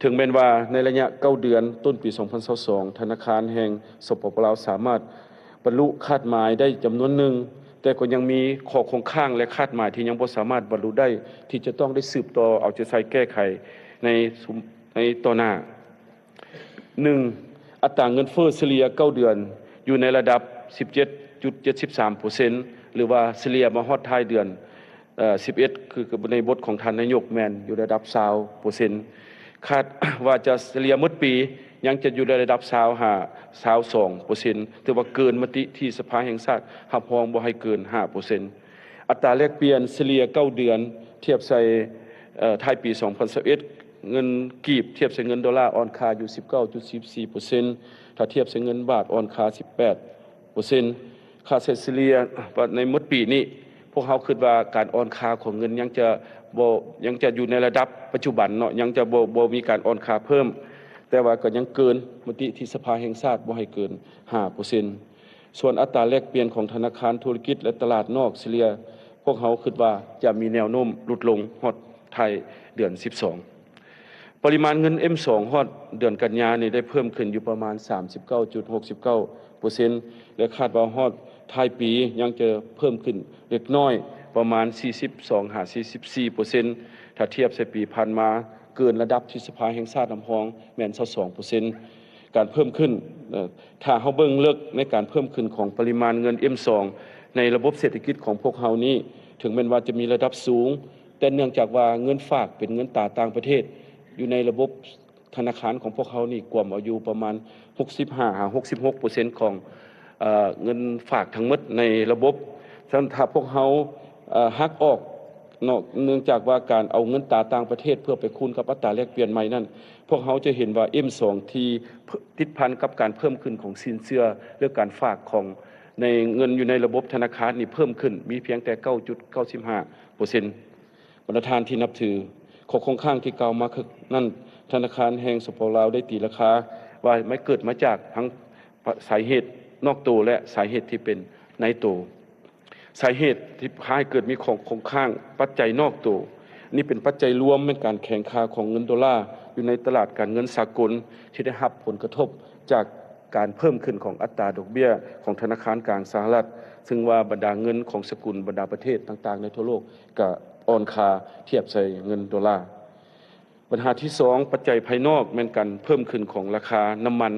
ເຖິງແມ່ນວ່າໃນໄລຍະເກົ້າເດືອນ ຕົ້ນປີສອງພັນຊາວສອງ ທະນາຄານແຫ່ງ ສປປ ລາວ ສາມາດບັນລຸຄາດໝາຍໄດ້ຈຳນວນໜຶ່ງ, ແຕ່ກໍຍັງມີຂໍ້ຄົງຄ້າງ ແລະ ຄາດໝາຍທີ່ຍັງບໍ່ສາມາດບັນລຸໄດ້ ທີ່ຈະຕ້ອງໄດ້ສືບຕໍ່ເອົາໃຈໃສ່ແກ້ໄຂໃນຊຸມ ໃນຕໍ່ໜ້າ. ໜຶ່ງ, ອັດຕາເງິນເຟີ້ສະເລ່ຍເກົ້າເດືອນ ຢູ່ໃນລະດັບສິບເຈັດຈຸດເຈັດສິບສາມເປີເຊັນ ຫຼືວ່າສະເລ່ຍມາຮອດທ້າຍເດືອນ ເອີ່ ສິບເອັດ ຄືໃນບົດຂອງທ່ານນາຍົກແມ່ນຢູ່ລະດັບຊາວເປີເຊັນ. ຄາດວ່າຈະສະເລ່ຍໝົດປີ ຍັງຈະຢູ່ໃນລະດັບຊາວຫາຊາວສອງເປີເຊັນ ຖືວ່າເກີນມະຕິທີ່ສະພາແຫ່ງຊາດຮັບຮອງບໍ່ໃຫ້ເກີນຫ້າເປີເຊັນ. ອັດຕາແລກປ່ຽນສະເລ່ຍເກົ້າເດືອນ ທຽບໃສ່ ເອີ່ ທ້າຍປີສອງພັນຊາວເອັດ ເງິນກີບທຽບໃສ່ເງິນໂດລາອ່ອນຄ່າຢູ່ສິບເກົ້າຈຸດສີ່ສີ່ເປີເຊັນ ຖ້າທຽບໃສ່ເງິນບາດອ່ອນຄ່າສິບແປດເປີເຊັນ. ຄ່າສະເລ່ຍໃນໝົດປີນີ້ ພວກເຮົາຄິດວ່າການອ່ອນຄ່າຂອງເງິນຍັງຈະບໍ່ ຍັງຈະຢູ່ໃນລະດັບປັດຈຸບັນເນາະ ຍັງຈະບໍ່ ບໍ່ມີການອ່ອນຄ່າເພີ່ມ, ແຕ່ວ່າກໍຍັງເກີນມະຕິທີ່ສະພາແຫ່ງຊາດບໍ່ໃຫ້ເກີນຫ້າເປີເຊັນ. ສ່ວນອັດຕາແລກປ່ຽນຂອງທະນາຄານທຸລະກິດ ແລະ ຕະຫຼາດນອກສະເລ່ຍ ພວກເຮົາຄິດວ່າຈະມີແນວໂນ້ມຫຼຸດລົງຮອດທ້າຍເດືອນສິບສອງ. ປະລິມານເງິນ ເອັມສອງ ຮອດເດືອນກັນຍານີ້ໄດ້ເພີ່ມຂຶ້ນຢູ່ປະມານສາມສິບເກົ້າຈຸດຫົກສິບເກົ້າເປີເຊັນ ແລະ ຄາດວ່າຮອດທ້າຍປີຍັງຈະເພີ່ມຂຶ້ນເລັກນ້ອຍ ປະມານສີ່ສິບສອງຫາສີ່ສິບສີ່ເປີເຊັນ ຖ້າທຽບໃສ່ປີຜ່ານມາ ເກີນລະດັບທີ່ສະພາແຫ່ງຊາດຮັບຮອງແມ່ນຊາວສອງເປີເຊັນ. ການເພີ່ມຂຶ້ນ ເອີ່ ຖ້າເຮົາເບິ່ງເລິກໃນການເພີ່ມຂຶ້ນຂອງປະລິມານເງິນ ເອັມສອງ ໃນລະບົບເສດຖະກິດຂອງພວກເຮົານີ້ ເຖິງແມ່ນວ່າຈະມີລະດັບສູງ, ແຕ່ເນື່ອງຈາກວ່າເງິນຝາກເປັນເງິນຕາຕ່າງປະເທດ ຢູ່ໃນລະບົບທະນາຄານຂອງພວກເຮົານີ້ກວມເອົາຢູ່ປະມານຫົກສິບຫ້າຫາຫົກສິບຫົກເປີເຊັນຂອງ ເອີ່ ເງິນຝາກທັງໝົດໃນລະບົບ. ສະນັ້ນ ຖ້າພວກເຮົາ ເອີ່ ຫັກອອກເນາະ ເນື່ອງຈາກວ່າການເອົາເງິນຕາຕ່າງປະເທດເພື່ອໄປຄູນກັບອັດຕາແລກປ່ຽນໃໝ່ນັ້ນ ພວກເຮົາຈະເຫັນວ່າ ເອັມສອງ ທີ່ຕິດພັນກັບການເພີ່ມຂຶ້ນຂອງສິນເຊື່ອ ຫຼື ການຝາກຂອງໃນເງິນຢູ່ໃນລະບົບທະນາຄານນີ້ເພີ່ມຂຶ້ນ ມີພຽງແຕ່ເກົ້າຈຸດເກົ້າສິບຫ້າເປີເຊັນ. ບັນດາທ່ານທີ່ນັບຖື, ຂໍ້ຄົງຄ້າງທີ່ກ່າວມານັ້ນ ທະນາຄານແຫ່ງ ສປປ ລາວ ໄດ້ຕີລາຄາວ່າມັນເກີດມາຈາກທັງສາເຫດນອກໂຕ ແລະ ສາເຫດທີ່ເປັນໃນໂຕ. ສາເຫດທີ່ພາໃຫ້ເກີດມີຂອງຄົງຄ້າງ ປັດໄຈນອກໂຕ ນີ້ເປັນປັດໄຈລວມ ແມ່ນການແຂງຄ່າຂອງເງິນໂດລາຢູ່ໃນຕະຫຼາດການເງິນສາກົນ ທີ່ໄດ້ຮັບຜົນກະທົບຈາກການເພີ່ມຂຶ້ນຂອງອັດຕາດອກເບ້ຍຂອງທະນາຄານກາງສະຫະລັດ, ເຊິ່ງວ່າບັນດາເງິນຂອງສະກຸນບັນດາປະເທດຕ່າງໆໃນທົ່ວໂລກ ກະອ່ອນຄ່າທຽບໃສ່ເງິນໂດລາ. ບັນຫາທີສອງ ປັດໄຈພາຍນອກ ແມ່ນການເພີ່ມຂຶ້ນຂອງລາຄານ້ຳມັນ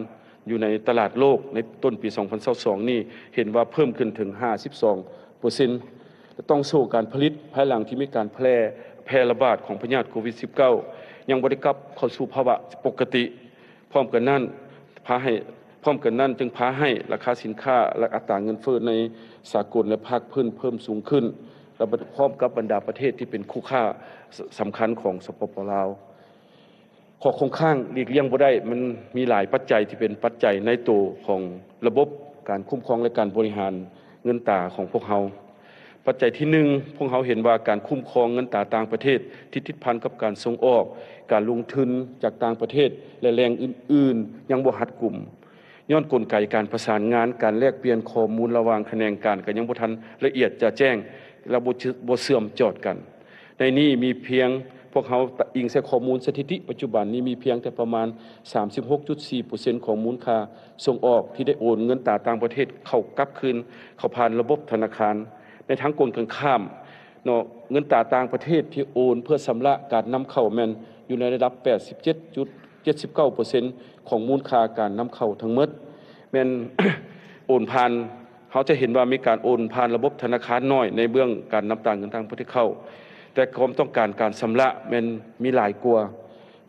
ຢູ່ໃນຕະຫຼາດໂລກໃນຕົ້ນປີສອງພັນຊາວສອງນີ້ ເຫັນວ່າເພີ່ມຂຶ້ນເຖິງຫ້າສິບສອງເປີເຊັນ ແລະ ຕ້ອງໂຊການຜະລິດພາຍຫຼັງທີ່ມີການແຜ່ ແຜ່ລະບາດຂອງພະຍາດໂຄວິດສິບເກົ້າ ຍັງບໍ່ໄດ້ກັບເຂົ້າສູ່ພາວະປົກກະຕິ. ພ້ອມກັນນັ້ນ ພາໃຫ້ ພ້ອມກັນນັ້ນຈຶ່ງພາໃຫ້ລາຄາສິນຄ້າ ແລະ ອັດຕາເງິນເຟີ້ໃນສາກົນ ແລະ ພາກພື້ນເພີ່ມສູງຂຶ້ນ ແລະ ພ້ອມກັບບັນດາປະເທດທີ່ເປັນຄູ່ຄ້າສຳຄັນຂອງ ສປປ ລາວ. ຂໍ້ຄົງຄ້າງຫຼີກລ່ຽງບໍ່ໄດ້ ມັນມີຫຼາຍປັດໄຈທີ່ເປັນປັດໄຈໃນໂຕຂອງລະບົບການຄຸ້ມຄອງ ແລະ ການບໍລິຫານເງິນຕາຂອງພວກເຮົາ. ປັດໄຈທີໜຶ່ງ ພວກເຮົາເຫັນວ່າການຄຸ້ມຄອງເງິນຕາຕ່າງປະເທດທີ່ຕິດພັນກັບການສົ່ງອອກ, ການລົງທຶນຈາກຕ່າງປະເທດ ແລະ ແຫຼ່ງອື່ນໆ ຍັງບໍ່ຮັດກຸມ. ຍ້ອນກົນໄກການປະສານງານ, ການແລກປ່ຽນຂໍ້ມູນລະຫວ່າງຂະແໜງການກໍຍັງບໍ່ທັນລະອຽດຈະແຈ້ງ ແລະ ບໍ່ ບໍ່ເຊື່ອມຈອດກັນ. ໃນນີ້ມີພຽງ ພວກເຮົາອີງໃສ່ຂໍ້ມູນສະຖິຕິປັດຈຸບັນນີ້ ມີພຽງແຕ່ປະມານສາມສິບຫົກຈຸດສີ່ເປີເຊັນຂອງມູນຄ່າສົ່ງອອກທີ່ໄດ້ໂອນເງິນຕາຕ່າງປະເທດເຂົ້າກັບຄືນເຂົ້າຜ່ານລະບົບທະນາຄານ. ໃນທາງກົງກັນຂ້າມເນາະ ເງິນຕາຕ່າງປະເທດທີ່ໂອນເພື່ອຊຳລະການນຳເຂົ້າແມ່ນຢູ່ໃນລະດັບແປດສິບເຈັດຈຸດເຈັດສິບເກົ້າເປີເຊັນຂອງມູນຄ່າການນຳເຂົ້າທັງໝົດ ແມ່ນໂອນຜ່ານ ເຮົາຈະເຫັນວ່າມີການໂອນຜ່ານລະບົບທະນາຄານໜ້ອຍໃນເບື້ອງການນຳຕາເງິນຕ່າງປະເທດເຂົ້າ, ແຕ່ຄວາມຕ້ອງການການຊຳລະແມ່ນມີຫຼາຍກວ່າ.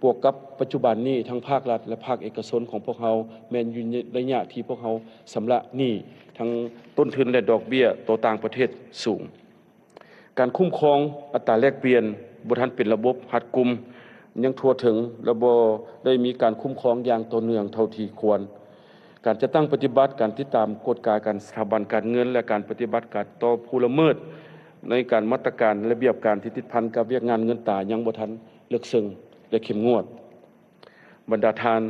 ບວກກັບປັດຈຸບັນນີ້ ທັງພາກລັດ ແລະ ພາກເອກະຊົນຂອງພວກເຮົາ ແມ່ນຢູ່ໃນໄລຍະທີ່ພວກເຮົາຊຳລະໜີ້ ທັງຕົ້ນທຶນ ແລະ ດອກເບ້ຍຕໍ່ຕ່າງປະເທດສູງ. ການຄຸ້ມຄອງອັດຕາແລກປ່ຽນບໍ່ທັນເປັນລະບົບຮັດກຸມຢ່າງທົ່ວເຖິງ ແລະ ບໍ່ໄດ້ມີການຄຸ້ມຄອງຢ່າງຕໍ່ເນື່ອງເທົ່າທີ່ຄວນ. ການຈັດຕັ້ງປະຕິບັດ, ການຕິດຕາມກວດກາການສະຖາບັນການເງິນ ແລະ ການປະຕິບັດການຕໍ່ຜູ້ລະເມີດໃນການມາດຕະການລະບຽບການທີ່ຕິດພັນກັບວຽກງານເງິນຕາຍັງບໍ່ທັນເລິກເຊິ່ງ ແລະ ເຂັ້ມງວດ. ບັນດາທ່ານ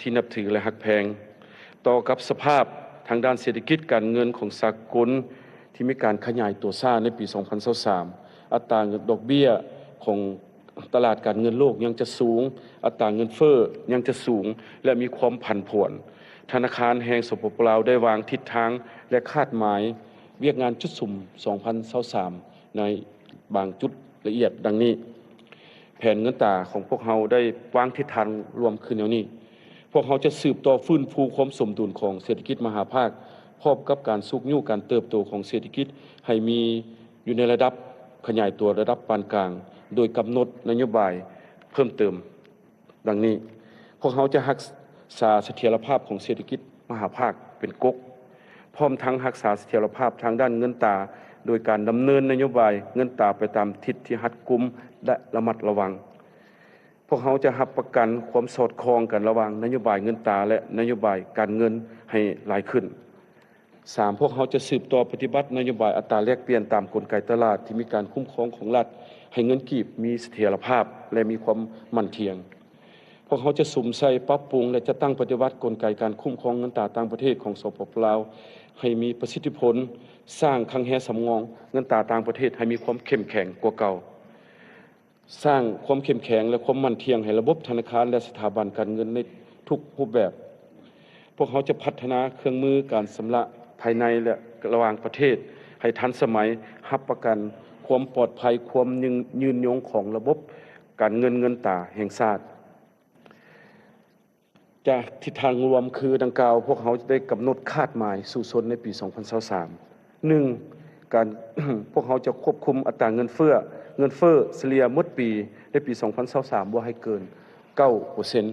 ທີ່ນັບຖື ແລະ ຮັກແພງ, ຕໍ່ກັບສະພາບທາງດ້ານເສດຖະກິດການເງິນຂອງສາກົນທີ່ມີການຂະຫຍາຍຕົວຊ້າໃນປີສອງພັນຊາວສາມ ອັດຕາເງິນດອກເບ້ຍຂອງ ຕະຫຼາດການເງິນໂລກຍັງຈະສູງ, ອັດຕາເງິນເຟີ້ຍັງຈະສູງ ແລະ ມີຄວາມຜັນຜວນ. ທະນາຄານແຫ່ງ ສປປ ລາວ ໄດ້ວາງທິດທາງ ແລະ ຄາດໝາຍວຽກງານຈຸດສຸມສອງພັນຊາວສາມ ໃນບາງຈຸດລະອຽດດັ່ງນີ້. ແຜນເງິນຕາຂອງພວກເຮົາໄດ້ວາງທິດທາງລວມຄືແນວນີ້. ພວກເຮົາຈະສືບຕໍ່ຟື້ນຟູຄວາມສົມດຸນຂອງເສດຖະກິດມະຫາພາກ, ພ້ອມກັບການຊຸກຍູ້ການເຕີບໂຕຂອງເສດຖະກິດໃຫ້ມີຢູ່ໃນລະດັບຂະຫຍາຍຕົວລະດັບປານກາງ, ໂດຍກຳນົດນະໂຍບາຍເພີ່ມເຕີມ ດັ່ງນີ້. ພວກເຮົາຈະຮັກສາສະຖຽນລະພາບຂອງເສດຖະກິດມະຫາພາກເປັນກົກ, ພ້ອມທັງຮັກສາສະຖຽນລະພາບທາງດ້ານເງິນຕາ ໂດຍການດຳເນີນນະໂຍບາຍເງິນຕາໄປຕາມທິດທີ່ຮັດກຸມ ແລະ ລະມັດລະວັງ. ພວກເຮົາຈະຮັບປະກັນຄວາມສອດຄ່ອງກັນລະຫວ່າງນະໂຍບາຍເງິນຕາ ແລະ ນະໂຍບາຍການເງິນໃຫ້ຫຼາຍຂຶ້ນ. ສາມ, ພວກເຮົາຈະສືບຕໍ່ປະຕິບັດນະໂຍບາຍອັດຕາແລກປ່ຽນຕາມກົນໄກຕະຫຼາດທີ່ມີການຄຸ້ມຄອງຂອງລັດ, ໃຫ້ເງິນກີບມີສະຖຽນລະພາບ ແລະ ມີຄວາມໝັ້ນທ່ຽງ. ພວກເຮົາຈະສຸມໃສ່ປັບປຸງ ແລະ ຈັດຕັ້ງປະຕິບັດກົນໄກການຄຸ້ມຄອງເງິນຕາຕ່າງປະເທດຂອງ ສປປ ລາວ ໃຫ້ມີປະສິດທິຜົນ, ສ້າງຄັງແຮສຳຮອງເງິນຕາຕ່າງປະເທດໃຫ້ມີຄວາມເຂັ້ມແຂງກວ່າເກົ່າ. ສ້າງຄວາມເຂັ້ມແຂງ ແລະ ຄວາມໝັ້ນທ່ຽງໃຫ້ລະບົບທະນາຄານ ແລະ ສະຖາບັນການເງິນໃນທຸກຮູບແບບ. ພວກເຮົາຈະພັດທະນາເຄື່ອງມືການຊຳລະພາຍໃນ ແລະ ລະຫວ່າງປະເທດໃຫ້ທັນສະໄໝ, ຮັບປະກັນຄວາມປອດໄພ, ຄວາມຍືນຍົງຂອງລະບົບການເງິນເງິນຕາແຫ່ງຊາດ. ຈາກທິດທາງລວມຄືດັ່ງກ່າວ, ພວກເຮົາໄດ້ກຳນົດຄາດໝາຍສູ້ຊົນໃນປີສອງພັນຊາວສາມ. ໜຶ່ງ, ການ ພວກເຮົາຈະຄວບຄຸມອັດຕາເງິນເຟີ້, ເງິນເຟີ້ສະເລ່ຍໝົດປີໃນປີສອງພັນຊາວສາມ ບໍ່ໃຫ້ເກີນເກົ້າເປີເຊັນ.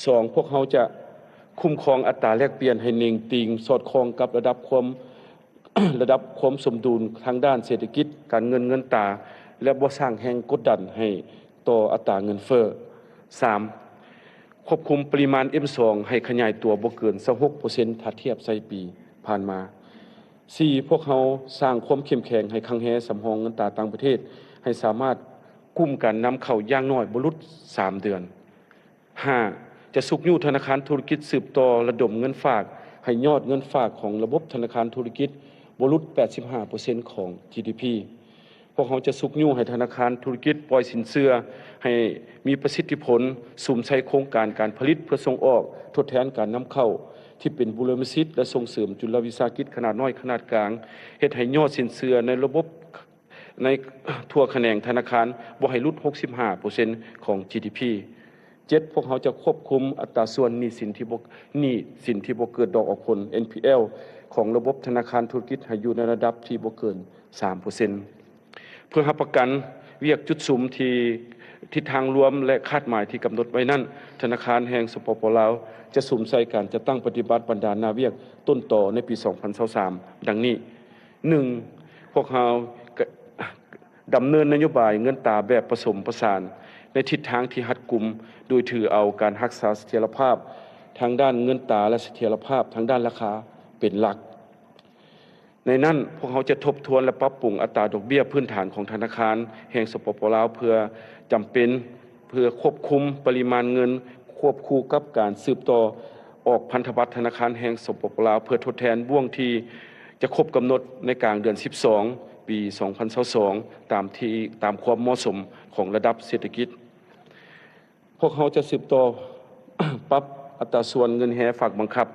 ສອງ, ພວກເຮົາຈະຄຸ້ມຄອງອັດຕາແລກປ່ຽນໃຫ້ເໜັງຕີງສອດຄ່ອງກັບລະດັບຄວາມ ລະດັບຄວາມສົມດຸນທາງດ້ານເສດຖະກິດ, ການເງິນ, ເງິນຕາ ແລະ ບໍ່ສ້າງແຮງກົດດັນໃຫ້ຕໍ່ອັດຕາເງິນເຟີ້. ສາມ, ຄວບຄຸມປະລິມານ ເອັມ ສອງ ໃຫ້ຂະຫຍາຍຕົວບໍ່ເກີນຊາວຫົກເປີເຊັນ ຖ້າທຽບໃສ່ປີຜ່ານມາ. ສີ່, ພວກເຮົາສ້າງຄວາມເຂັ້ມແຂງໃຫ້ຄັງແຮສຳຮອງເງິນຕາຕ່າງປະເທດ ໃຫ້ສາມາດກຸ້ມການນຳເຂົ້າຢ່າງໜ້ອຍບໍ່ຫຼຸດສາມເດືອນ. ຫ້າ, ຈະຊຸກຍູ້ທະນາຄານທຸລະກິດສືບຕໍ່ລະດົມເງິນຝາກ ໃຫ້ຍອດເງິນຝາກຂອງລະບົບທະນາຄານທຸລະກິດບໍ່ຫຼຸດແປດສິບຫ້າເປີເຊັນຂອງ ຈີ ດີ ພີ. ພວກເຮົາຈະຊຸກຍູ້ໃຫ້ທະນາຄານທຸລະກິດປ່ອຍສິນເຊື່ອໃຫ້ມີປະສິດທິຜົນ, ສຸມໃສ່ໂຄງການການຜະລິດເພື່ອສົ່ງອອກ ທົດແທນການນຳເຂົ້າທີ່ເປັນບຸລິມະສິດ ແລະ ສົ່ງເສີມຈຸລະວິສາຫະກິດຂະໜາດນ້ອຍຂະໜາດກາງ, ເຮັດໃຫ້ຍອດສິນເຊື່ອໃນລະບົບ ໃນທົ່ວຂະແໜງທະນາຄານບໍ່ໃຫ້ຫຼຸດຫົກສິບຫ້າເປີເຊັນຂອງ ຈີ ດີ ພີ. ເຈັດ, ພວກເຮົາຈະຄວບຄຸມອັດຕາສ່ວນໜີ້ສິນທີ່ບໍ່ ໜີ້ສິນທີ່ບໍ່ເກີດດອກອອກຜົນ ເອັນ ພີ ແອລ ຂອງລະບົບທະນາຄານທຸລະກິດໃຫ້ຢູ່ໃນລະດັບທີ່ບໍ່ເກີນສາມເປີເຊັນ. ເພື່ອຮັບປະກັນວຽກຈຸດສຸມທີ່ທິດທາງລວມ ແລະ ຄາດໝາຍທີ່ກຳນົດໄວ້ນັ້ນ, ທະນາຄານແຫ່ງ ສປປ ລາວ ຈະສຸມໃສ່ການຈັດຕັ້ງປະຕິບັດບັນດາໜ້າວຽກຕົ້ນຕໍໃນປີສອງພັນຊາວສາມ ດັ່ງນີ້. ໜຶ່ງ, ພວກເຮົາ ດຳເນີນນະໂຍບາຍເງິນຕາແບບປະສົມປະສານໃນທິດທາງທີ່ຮັດກຸມ, ໂດຍຖືເອົາການຮັກສາສະຖຽນລະພາບທາງດ້ານເງິນຕາ ແລະ ສະຖຽນລະພາບທາງດ້ານລາຄາເປັນຫຼັກ. ໃນນັ້ນ, ພວກເຮົາຈະທົບທວນ ແລະ ປັບປຸງອັດຕາດອກເບ້ຍພື້ນຖານຂອງທະນາຄານແຫ່ງ ສປປ ລາວ ເພື່ອຈຳເປັນ ເພື່ອຄວບຄຸມປະລິມານເງິນ ຄວບຄູ່ກັບການສືບຕໍ່ອອກພັນທະບັດທະນາຄານແຫ່ງ ສປປ ລາວ ເພື່ອທົດແທນບ່ວງທີ່ຈະຄົບກຳນົດໃນກາງເດືອນສິບສອງ ປີສອງພັນຊາວສອງ ຕາມທີ່ ຕາມຄວາມເໝາະສົມຂອງລະດັບເສດຖະກິດ. ພວກເຮົາຈະສືບຕໍ່ປັບອັດຕາສ່ວນເງິນແຮຝາກບັງຄັບ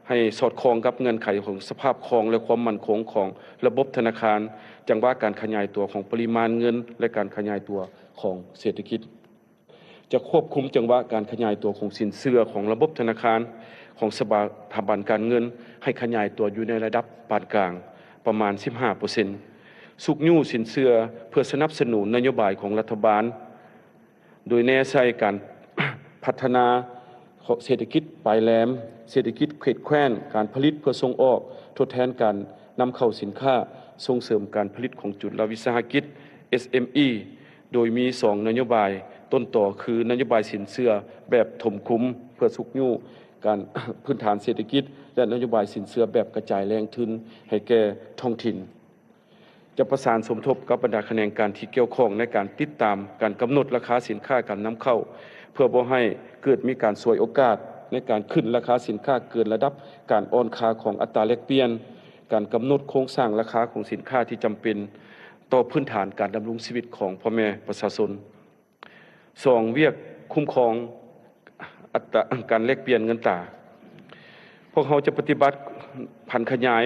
ໃຫ້ສອດຄ່ອງກັບເງື່ອນໄຂຂອງສະພາບຄອງ ແລະ ຄວາມໝັ້ນຄົງຂອງລະບົບທະນາຄານ, ຈັງຫວະການຂະຫຍາຍຕົວຂອງປະລິມານເງິນ ແລະ ການຂະຫຍາຍຕົວຂອງເສດຖະກິດ. ຈະຄວບຄຸມຈັງຫວະການຂະຫຍາຍຕົວຂອງສິນເຊື່ອຂອງລະບົບທະນາຄານ ຂອງສະຖາບັນການເງິນ ໃຫ້ຂະຫຍາຍຕົວຢູ່ໃນລະດັບປານກາງ ປະມານສິບຫ້າເປີເຊັນ. ຊຸກຍູ້ສິນເຊື່ອເພື່ອສະໜັບສະໜູນນະໂຍບາຍຂອງລັດຖະບານ ໂດຍແນໃສ່ການ ພັດທະນາເສດຖະກິດປາຍແຫຼມ, ເສດຖະກິດເຂດແຄວ້ນ, ການຜະລິດເພື່ອສົ່ງອອກ, ທົດແທນການນຳເຂົ້າສິນຄ້າ, ສົ່ງເສີມການຜະລິດຂອງຈຸລະວິສາຫະກິດ ເອສເອັມອີ ໂດຍມີສອງນະໂຍບາຍຕົ້ນຕໍ ຄື ນະໂຍບາຍສິນເຊື່ອແບບຖົມຄຸມເພື່ອຊຸກຍູ້ການ ພື້ນຖານເສດຖະກິດ ແລະ ນະໂຍບາຍສິນເຊື່ອແບບກະຈາຍແຫຼ່ງທຶນໃຫ້ແກ່ທ້ອງຖິ່ນ. ຈະປະສານສົມທົບກັບບັນດາຂະແໜງການທີ່ກ່ຽວຂ້ອງໃນການຕິດຕາມການກຳນົດລາຄາສິນຄ້າການນຳເຂົ້າ ເພື່ອບໍ່ໃຫ້ເກີດມີການສວຍໂອກາດໃນການຂຶ້ນລາຄາສິນຄ້າເກີນລະດັບການອ່ອນຄ່າຂອງອັດຕາແລກປ່ຽນ, ການກຳນົດໂຄງສ້າງລາຄາຂອງສິນຄ້າທີ່ຈຳເປັນຕໍ່ພື້ນຖານການດຳລົງຊີວິດຂອງພໍ່ແມ່ປະຊາຊົນ. ສອງ ວຽກຄຸ້ມຄອງອັດຕາການແລກປ່ຽນເງິນຕາ. ພວກເຮົາຈະປະຕິບັດຜັນຂະຫຍາຍ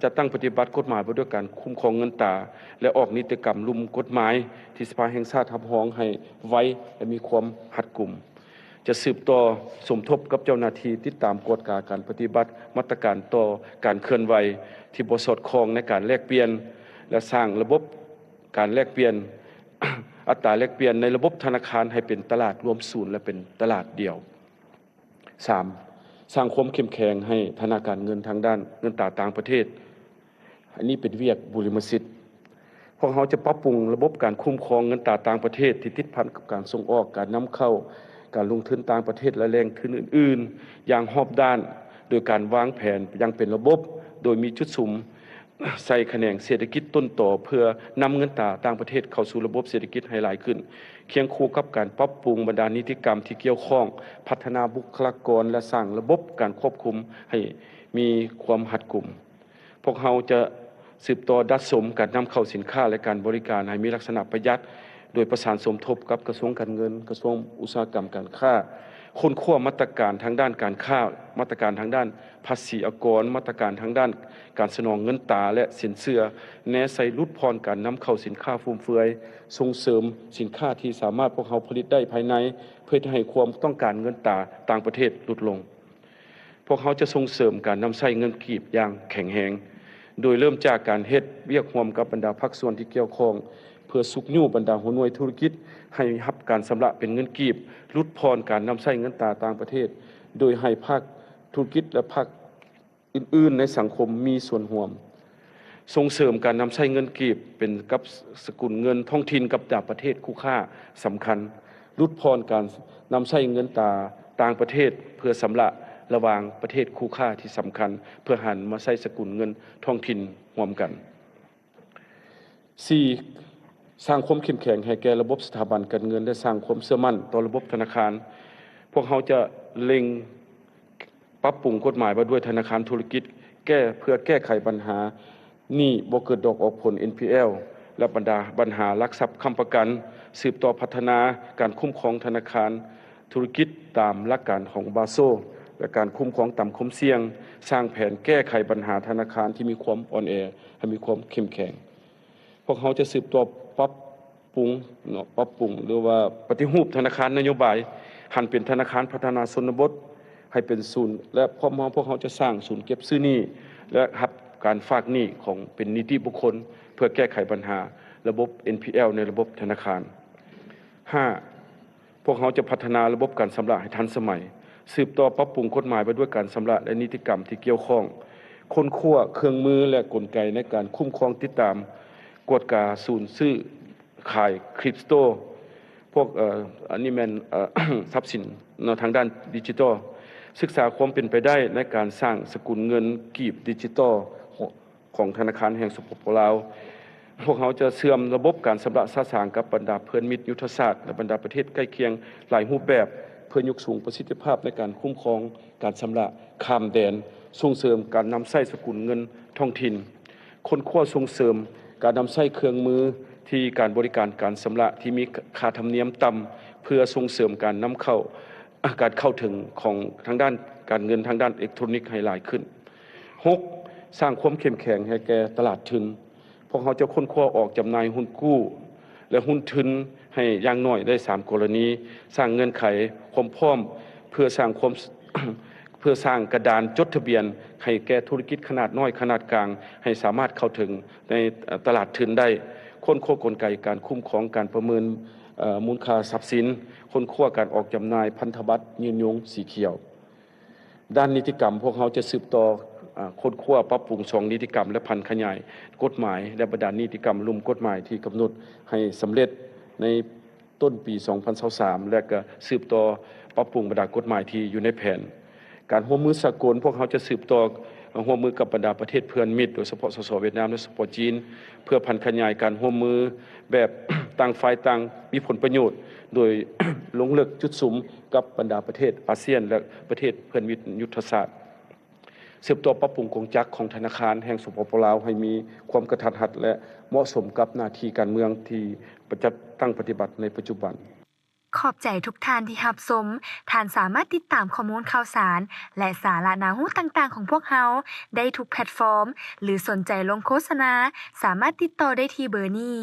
ຈັດຕັ້ງປະຕິບັດກົດໝາຍວ່າດ້ວຍການຄຸ້ມຄອງເງິນຕາ ແລະ ອອກນິຕິກຳລຸ່ມກົດໝາຍທີ່ສະພາແຫ່ງຊາດຮັບຮອງໃຫ້ໄວ ແລະ ມີຄວາມຮັດກຸມ. ຈະສືບຕໍ່ສົມທົບກັບເຈົ້າໜ້າທີ່ຕິດຕາມກວດກາການປະຕິບັດມາດຕະການຕໍ່ການເຄື່ອນໄຫວທີ່ບໍ່ສອດຄ່ອງໃນການແລກປ່ຽນ ແລະ ສ້າງລະບົບການແລກປ່ຽນ ອັດຕາແລກປ່ຽນໃນລະບົບທະນາຄານໃຫ້ເປັນຕະຫຼາດລວມສູນ ແລະ ເປັນຕະຫຼາດດຽວ. ສາມ ສ້າງຄວາມເຂັ້ມແຂງໃຫ້ຖານະການເງິນທາງດ້ານເງິນຕາຕ່າງປະເທດ. ອັນນີ້ເປັນວຽກບຸລິມະສິດ. ພວກເຮົາຈະປັບປຸງລະບົບການຄຸ້ມຄອງເງິນຕາຕ່າງປະເທດທີ່ຕິດພັນກັບການສົ່ງອອກ, ການນຳເຂົ້າ, ການລົງທຶນຕ່າງປະເທດ ແລະ ແຫຼ່ງທຶນອື່ນໆ ຢ່າງຮອບດ້ານ ໂດຍການວາງແຜນຢ່າງເປັນລະບົບ ໂດຍມີຈຸດສຸມ ໃສ່ຂະແໜງເສດຖະກິດຕົ້ນຕໍ ເພື່ອນຳເງິນຕາຕ່າງປະເທດເຂົ້າສູ່ລະບົບເສດຖະກິດໃຫ້ຫຼາຍຂຶ້ນ, ຄຽງຄູ່ກັບການປັບປຸງບັນດານິຕິກຳທີ່ກ່ຽວຂ້ອງ, ພັດທະນາບຸກຄະລາກອນ ແລະ ສ້າງລະບົບການຄວບຄຸມໃຫ້ມີຄວາມຮັດກຸມ. ພວກເຮົາຈະສືບຕໍ່ດັດສົມການນຳເຂົ້າສິນຄ້າ ແລະ ການບໍລິການໃຫ້ມີລັກສະນະປະຢັດ, ໂດຍປະສານສົມທົບກັບກະຊວງການເງິນ, ກະຊວງອຸດສາຫະກຳການຄ້າ, ຄົ້ນຄວ້າມາດຕະການທາງດ້ານການຄ້າ, ມາດຕະການທາງດ້ານ ພາສີອາກອນ, ມາດຕະການທາງດ້ານການສະໜອງເງິນຕາ ແລະ ສິນເຊື່ອ, ແນໃສ່ຫຼຸດຜ່ອນການນຳເຂົ້າສິນຄ້າຟຸມເຟືອຍ, ສົ່ງເສີມສິນຄ້າທີ່ສາມາດພວກເຮົາຜະລິດໄດ້ພາຍໃນ ເພື່ອເຮັດໃຫ້ຄວາມຕ້ອງການເງິນຕາຕ່າງປະເທດຫຼຸດລົງ. ພວກເຮົາຈະສົ່ງເສີມການນຳໃຊ້ເງິນກີບຢ່າງແຂງແຮງ, ໂດຍເລີ່ມຈາກການເຮັດວຽກຮ່ວມກັບບັນດາພາກສ່ວນທີ່ກ່ຽວຂ້ອງ ເພື່ອຊຸກຍູ້ບັນດາຫົວໜ່ວຍທຸລະກິດໃຫ້ຮັບການຊຳລະເປັນເງິນກີບ, ຫຼຸດຜ່ອນການນຳໃຊ້ເງິນຕາຕ່າງປະເທດ, ໂດຍໃຫ້ພາກທຸລະກິດ ແລະ ພາກ ອື່ນໆໃນສັງຄົມມີສ່ວນຮ່ວມ. ສົ່ງເສີມການນຳໃຊ້ເງິນກີບເປັນກັບສະກຸນເງິນທ້ອງຖິ່ນກັບຕ່າງປະເທດຄູ່ຄ້າສຳຄັນ, ຫຼຸດຜ່ອນການນຳໃຊ້ເງິນຕາຕ່າງປະເທດເພື່ອຊຳລະລະຫວ່າງປະເທດຄູ່ຄ້າທີ່ສຳຄັນ ເພື່ອຫັນມາໃຊ້ສະກຸນເງິນທ້ອງຖິ່ນຮ່ວມກັນ. ສີ່, ສ້າງຄວາມເຂັ້ມແຂງໃຫ້ແກ່ລະບົບສະຖາບັນການເງິນ ແລະ ສ້າງຄວາມເຊື່ອໝັ້ນຕໍ່ລະບົບທະນາຄານ. ພວກເຮົາຈະເລັ່ງປັບປຸງກົດໝາຍວ່າດ້ວຍທະນາຄານທຸລະກິດ ແກ້ ເພື່ອແກ້ໄຂບັນຫາໜີ້ບໍ່ເກີດດອກອອກຜົນ ເອັນພີແອລ ແລະ ບັນດາບັນຫາຫຼັກຊັບຄ້ຳປະກັນ, ສືບຕໍ່ພັດທະນາການຄຸ້ມຄອງທະນາຄານທຸລະກິດຕາມຫຼັກການຂອງບາໂຊ ແລະ ການຄຸ້ມຄອງຕາມຄວາມສ່ຽງ, ສ້າງແຜນແກ້ໄຂບັນຫາທະນາຄານທີ່ມີຄວາມອ່ອນແອໃຫ້ມີຄວາມເຂັ້ມແຂງ. ພວກເຮົາຈະສືບຕໍ່ປັບປຸງເນາະ ປັບປຸງ ຫຼືວ່າປະຕິຮູບທະນາຄານນະໂຍບາຍ ຫັນເປັນທະນາຄານພັດທະນາຊົນນະບົດ ໃຫ້ເປັນສູນ ແລະ ພ້ອມເຮົາ ພວກເຮົາຈະສ້າງສູນເກັບຊື້ໜີ້ ແລະ ຮັບການຝາກໜີ້ຂອງເປັນນິຕິບຸກຄົນ ເພື່ອແກ້ໄຂບັນຫາລະບົບ ເອັນພີແອລ ໃນລະບົບທະນາຄານ. ຫ້າ, ພວກເຮົາຈະພັດທະນາລະບົບການຊຳລະໃຫ້ທັນສະໄໝ, ສືບຕໍ່ປັບປຸງກົດໝາຍວ່າດ້ວຍການຊຳລະ ແລະ ນິຕິກຳທີ່ກ່ຽວຂ້ອງ, ຄົ້ນຄວ້າເຄື່ອງມື ແລະ ກົນໄກໃນການຄຸ້ມຄອງຕິດຕາມ, ກວດກາສູນຊື້ຂາຍຄຣິບໂຕ ພວກ ເອີ ອັນນີ້ແມ່ນ ເອີ ຊັບສິນເນາະ ທາງດ້ານດິຈິຕອລ, ສຶກສາຄວາມເປັນໄປໄດ້ໃນການສ້າງສະກຸນເງິນກີບດິຈິຕອລ ຂອງທະນາຄານແຫ່ງ ສປປ ລາວ. ພວກເຮົາຈະເຊື່ອມລະບົບການຊຳລະສະສາງກັບບັນດາເພື່ອນມິດຍຸດທະສາດ ແລະ ບັນດາປະເທດໃກ້ຄຽງຫຼາຍຮູບແບບ ເພື່ອຍົກສູງປະສິດທິພາບໃນການຄຸ້ມຄອງການຊຳລະຂ້າມແດນ, ສົ່ງເສີມການນຳໃຊ້ສະກຸນເງິນທ້ອງຖິ່ນ, ຄົ້ນຄວ້າສົ່ງເສີມການນຳໃຊ້ເຄື່ອງມືທີ່ການບໍລິການການຊຳລະທີ່ມີຄ່າທຳນຽມຕ່ຳ ເພື່ອສົ່ງເສີມການນຳເຂົ້າ ການເຂົ້າເຖິງຂອງທາງດ້ານການເງິນທາງດ້ານເອເລັກໂທຣນິກໃຫ້ຫຼາຍຂຶ້ນ. ຫົກ, ສ້າງຄວາມເຂັ້ມແຂງໃຫ້ແກ່ຕະຫຼາດທຶນ. ພວກເຮົາຈະຄົ້ນຄວ້າອອກຈຳໜ່າຍຮຸ້ນກູ້ ແລະ ຮຸ້ນທຶນໃຫ້ຢ່າງໜ້ອຍໄດ້ສາມກໍລະນີ, ສ້າງເງື່ອນໄຂຄວາມພ້ອມເພື່ອສ້າງຄວາມ ເພື່ອສ້າງກະດານຈົດທະບຽນໃຫ້ແກ່ທຸລະກິດຂະໜາດນ້ອຍ, ຂະໜາດກາງ ໃຫ້ສາມາດເຂົ້າເຖິງໃນຕະຫຼາດທຶນໄດ້, ຄົ້ນຄວ້າກົນໄກການຄຸ້ມຄອງການປະເມີນ ເອີ ມູນຄ່າຊັບສິນ, ຄົ້ນຄວ້າການອອກຈຳໜ່າຍພັນທະບັດຍືນຍົງສີຂຽວ. ດ້ານນິຕິກຳ, ພວກເຮົາຈະສືບຕໍ່ ອາ ຄົ້ນຄວ້າປັບປຸງຊ່ອງນິຕິກຳ ແລະ ຜັນຂະຫຍາຍກົດໝາຍ ແລະ ບັນດານິຕິກຳລຸ່ມກົດໝາຍທີ່ກຳນົດໃຫ້ສຳເລັດໃນຕົ້ນປີສອງພັນຊາວສາມ ແລະ ກໍສືບຕໍ່ປັບປຸງບັນດາກົດໝາຍທີ່ຢູ່ໃນແຜນ. ການຮ່ວມມືສາກົນ, ພວກເຮົາຈະສືບຕໍ່ຮ່ວມມືກັບບັນດາປະເທດເພື່ອນມິດ, ໂດຍສະເພາະ ສສ ຫວຽດນາມ ແລະ ສປ ຈີນ, ເພື່ອຜັນຂະຫຍາຍການຮ່ວມມືແບບຕ່າງຝ່າຍຕ່າງມີຜົນປະໂຫຍດ, ໂດຍລົງເລິກຈຸດສຸມກັບບັນດາປະເທດອາຊຽນ ແລະ ປະເທດເພື່ອນມິດຍຸດທະສາດ. ສືບຕໍ່ປັບປຸງກົງຈັກຂອງທະນາຄານແຫ່ງ ສປປ ລາວ ໃຫ້ມີຄວາມກະທັດຮັດ ແລະ ເໝາະສົມກັບໜ້າທີ່ການເມືອງທີ່ປະຈັດຕັ້ງປະຕິບັດໃນປັດຈຸບັນ. ຂອບໃຈທຸກທ່ານທີ່ຮັບຊົມ. ທ່ານສາມາດຕິດຕາມຂໍ້ມູນຂ່າວສານ ແລະ ສາລະໜ້າຮູ້ຕ່າງໆຂອງພວກເຮົາໄດ້ທຸກແພລດຟອມ ຫຼື ສົນໃຈລົງໂຄສະນາ ສາມາດຕິດຕໍ່ໄດ້ທີ່ເບີນີ້.